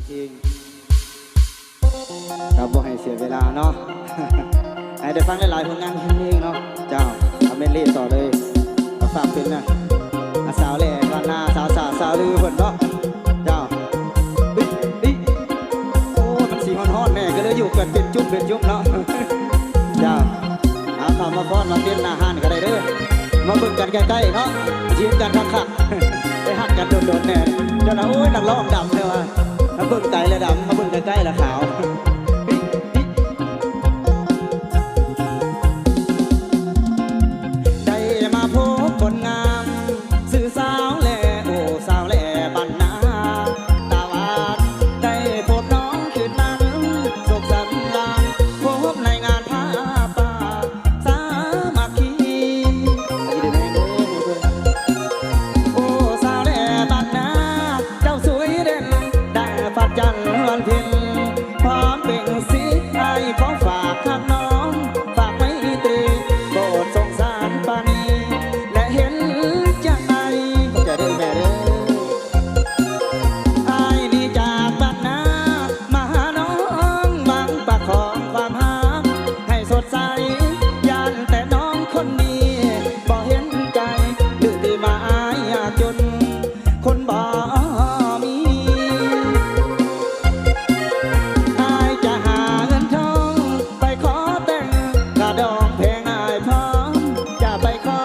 ເພງ ກໍບໍ່ໃຫ້ເສຍເວລາເນາະ ໃຫ້ໄດ້ຟັງຫຼາຍໆຜົນງານເພງເນາະ ເຈົ້າ ເອົາແມ່ນເລດຕໍ່ເລີຍ ກໍຝາກເປັນນະ ອາ ສາວແຫຼບ້ານນາ ສາວສາ ສາວລືເພິ່ນເນາະ ເຈົ້າ ເອີ ເອີ ໂອ້ ມັນຊິຮ້ອນໆແດ່ ກໍເລີຍຢູ່ກັນເປັນຈຸ້ມເປັນຈຸ້ມເນາະ ເຈົ້າ ເອົາ ເຂົ້າມາຟ້ອນມາເຕັ້ນໜ້າຮ້ານກໍໄດ້ເດີ ມາເບິ່ງກັນໃກ້ໆເນາະ ຢືນກັນຄັກໆ ໄດ້ຮັກກັນດົນໆແດ່ ຈົນວ່າ ໂອ້ຍ ນັກຮ້ອງດຳແທ້ວ່າ ມາເບິ່ງໄກລະດຳ ມາເບິ່ງໃກ້ໆລະຂາວ ໄດ້ມາພົບຄົນງາມ ຊື່ສາວແຫຼ ໂອ້ ສາວແຫຼບ້ານນາ ຕາຫວານ ໄດ້ພົບນ້ອງຄືນນັ້ນ ສຸກສັນຫຼາຍ ພົບໃນງານຜ້າປ່າ ສາມັກຄີ ໂອ້ ສາວແຫຼບ້ານນາ ເຈົ້າສວຍເດັ່ນ ດັ່ງພະຈັນວັນເພັນ ພ້ອມເປັ່ງສີ ອ້າຍຂໍຝາກຮັກນ້ອງ ຝາກໄມຕີ ໂປດສົງສານປານີ ແລະເຫັນໃຈ ຂອບໃຈເດີແມ່ເດີ ອ້າຍນີ້ຈາກບ້ານນາ ມາຫານ້ອງ ຫວັງປະຄອງຄວາມຮັກໃຫ້ສົດໃສ ຢ້ານແຕ່ນ້ອງຄົນນີ້ບໍ່ເຫັນໃຈ ຫຼືຕິມາອ້າຍຍາກຈົນ ຄົນບໍ່ມີ ອ້າຍຈະຫາເງິນທອງ ໄປຂໍແຕ່ງກະດອງແພງອ້າຍພ້ອມຈະໄປຂໍ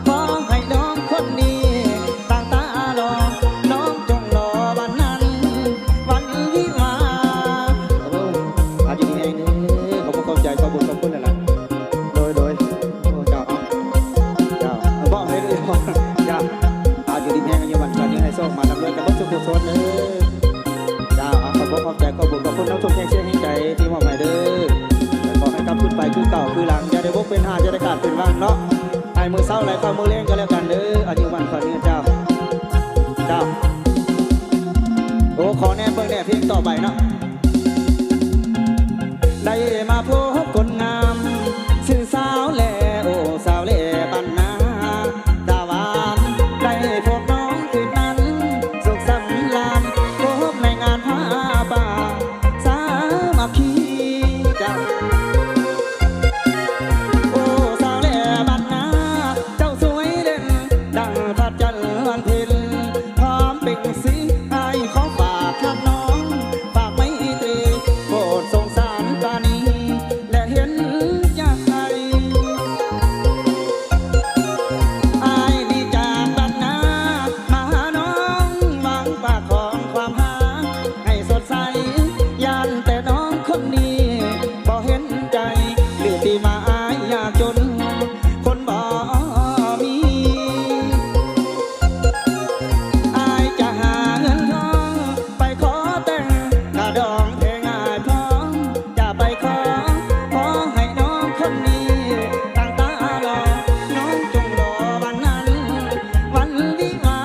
ຂໍໃຫ້ນ້ອງຄົນນີ້ຕັ້ງຕາລໍ ນ້ອງຈົ່ງລໍວັນນັ້ນວັນວິວາ. ໂອ້ ອາ ຢູ່ດີມີແຮງເດີ ຂອບອົກຂອບໃຈ ຂອບບຸນຂອບຄຸນຫຼາຍໆ ໂດຍ ໂດຍ ໂອ້ ເຈົ້າ ເຈົ້າ ເວົ້າໃຫ້ເດີ ເຈົ້າ ອາ ຢູ່ດີມີແຮງ ອາຍຸໝັ້ນຂວັນຍືນ ໃຫ້ໂຊກມານຳລວຍກັນເບິດທຸກຄົນເດີ. ເຈົ້າ ອາ ຂອບອົກຂອບໃຈ ຂອບບຸນຂອບຄຸນນຳທຸກແຮງເຊຍແຮງໃຈທີ່ມອບໃຫ້ເດີ ແລະ ຂໍໃຫ້ກັບຄືນໄປຄືເກົ່າຄືຫຼັງ ຢ່າໄດ້ບົກເປັນຫາດ ຢ່າໄດ້ຂາດເປັນຫວ່າງເນາະ ໃຫ້ມື້ເຊົ້າໄຫຼເຂົ້າມື້ແລງກໍແລ້ວກັນເດີ ອາຍຸໝັ້ນຂວັນຍືນເຈົ້າ ເຈົ້າ ໂອ້ ຂໍແນມເບິ່ງແດ່ເພງຕໍ່ໄປເນາະ ໄດ້ມາພົບຄົນງາມ ຊື່ສາວແຫຼ ໂອ້ ສາວແຫຼບ້ານນາ ຕາຫວານ ໄດ້ພົບນ້ອງຄືນນັ້ນ ສຸກສຳລານ ພົບໃນງານຜ້າປ່າ ສາມັກຄີ ເຈົ້າ ໂອ້ ສາວແຫຼບ້ານນາ ເຈົ້າສວຍເດັ່ນ ດັ່ງພະຈັນວັນເພັນ ພ້ອມເປັ່ງສີ ອ້າຍຂໍຝາກຮັກນ້ອງ ຝາກໄມຕີ ໂປດສົງສານປານີ ແລະເຫັນໃຈ ອ້າຍນີ້ຈາກບ້ານນາ ມາຫານ້ອງ ຫວັງປະຄອງຄວາມຮັກໃຫ້ສົດໃສ ຢ້ານແຕ່ນ້ອງຄົນນີ້ບໍ່ເຫັນໃຈ ຫຼືຕິມາອ້າຍຍາກຈົນ ຄົນບໍ່ມີ ອ້າຍຈະຫາເງິນທອງ ໄປຂໍແຕ່ງກະດອງແພງອ້າຍພ້ອມຈະໄປຂໍ ຂໍໃຫ້ນ້ອງຄົນນີ້ຕັ້ງຕາລໍ ນ້ອງຈົ່ງລໍວັນນັ້ນວັນວິວາ.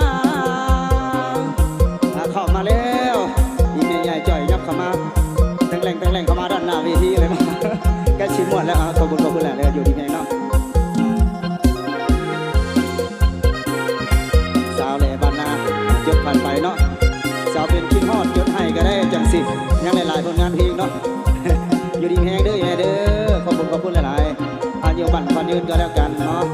ອາ ເຂົ້າມາແລ້ວ ອີ່ແມ່ໃຫຍ່ຈ່ອຍ ຫຍັບເຂົ້າມາ ແຕ່ງແຫຼງ ແຕ່ງແຫຼງເຂົ້າມາດ້ານໜ້າເວທີເລີຍເນາະ ໃກ້ຊິໝົດແລ້ວ ອາ ຂອບຄຸນ ຂອບຄຸນຫຼາຍເດີ ຢູ່ດີມີແຮງເນາະ. ສາວແຫຼບ້ານນາ ຈົບຜ່ານໄປເນາະ ສາວເປັນຄິດຮອດຈົດໃຫ້ກໍໄດ້ຈັ່ງຊີ້ ຍັງຫຼາຍໆຜົນງານເພງເນາະ ຢູ່ດີມີແຮງເດີແມ່ເດີ ຂອບຄຸນ ຂອບຄຸນຫຼາຍໆ ອາຍຸໝັ້ນຂວັນຍືນກໍແລ້ວກັນເນາະ